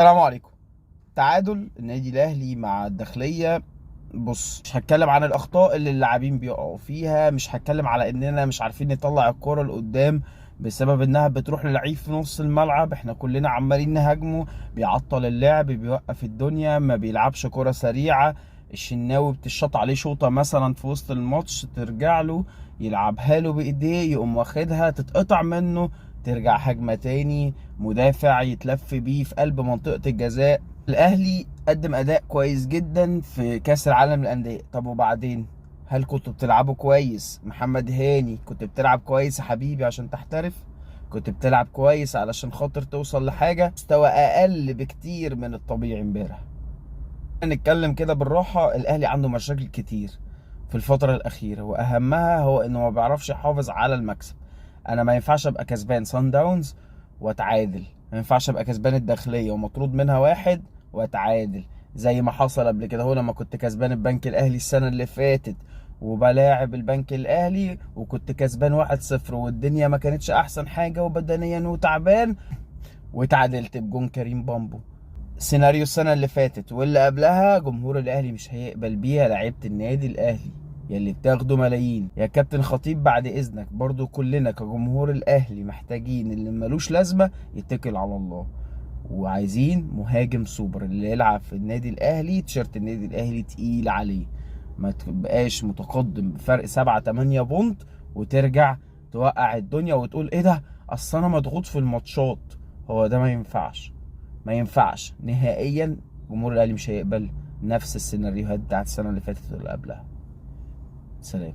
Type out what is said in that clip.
السلام عليكم. تعادل النادي الاهلي مع الداخلية. بص، مش هتكلم عن الاخطاء اللي اللاعبين بيقعوا فيها، مش هتكلم على اننا مش عارفين نطلع الكرة لقدام بسبب انها بتروح للعيب في نص الملعب، احنا كلنا عمالين نهاجمه، بيعطل اللعب، بيوقف الدنيا، ما بيلعبش كرة سريعة. الشناوي بتشط عليه شوطة مثلا في وسط الماتش، ترجع له يلعبها له بايديه، يقوم واخدها تتقطع منه، ترجع هجمة تاني، مدافع يتلف بيه في قلب منطقة الجزاء. الأهلي قدم أداء كويس جدا في كأس العالم للأندية. طب وبعدين، هل كنتوا بتلعبوا كويس؟ محمد هاني كنت بتلعب كويس يا حبيبي عشان تحترف؟ كنت بتلعب كويس علشان خاطر توصل لحاجة؟ مستوى أقل بكتير من الطبيعي امبارح. نتكلم كده بالراحة، الأهلي عنده مشاكل كتير في الفترة الأخيرة، وأهمها هو إنه ما بيعرفش يحافظ على المكسب. أنا ما ينفعش أبقى كسبان سان داونز وأتعادل، ما ينفعش أبقى كسبان الداخلية ومطرود منها واحد وأتعادل، زي ما حصل قبل كده هو لما كنت كسبان البنك الأهلي السنة اللي فاتت وبلاعب البنك الأهلي وكنت كسبان 1-0 والدنيا ما كانتش أحسن حاجة وبدنيا وتعبان، واتعادلت بجون كريم بامبو. سيناريو السنة اللي فاتت واللي قبلها جمهور الأهلي مش هيقبل بيها لعيبة النادي الأهلي يلي بتاخده ملايين. يا كابتن خطيب بعد إذنك، برضو كلنا كجمهور الأهلي محتاجين اللي ملوش لازمة يتكل على الله، وعايزين مهاجم سوبر اللي يلعب في النادي الأهلي، تيشيرت النادي الأهلي تقيل عليه، ما تبقاش متقدم بفرق 7-8 بونت وترجع توقع الدنيا وتقول ايه ده، اصل انا مضغوط في الماتشات. هو ده ما ينفعش، ما ينفعش نهائيا. جمهور الاهلي مش هيقبل نفس السيناريوهات بتاعت السنة اللي فاتت واللي قبلها. سلام.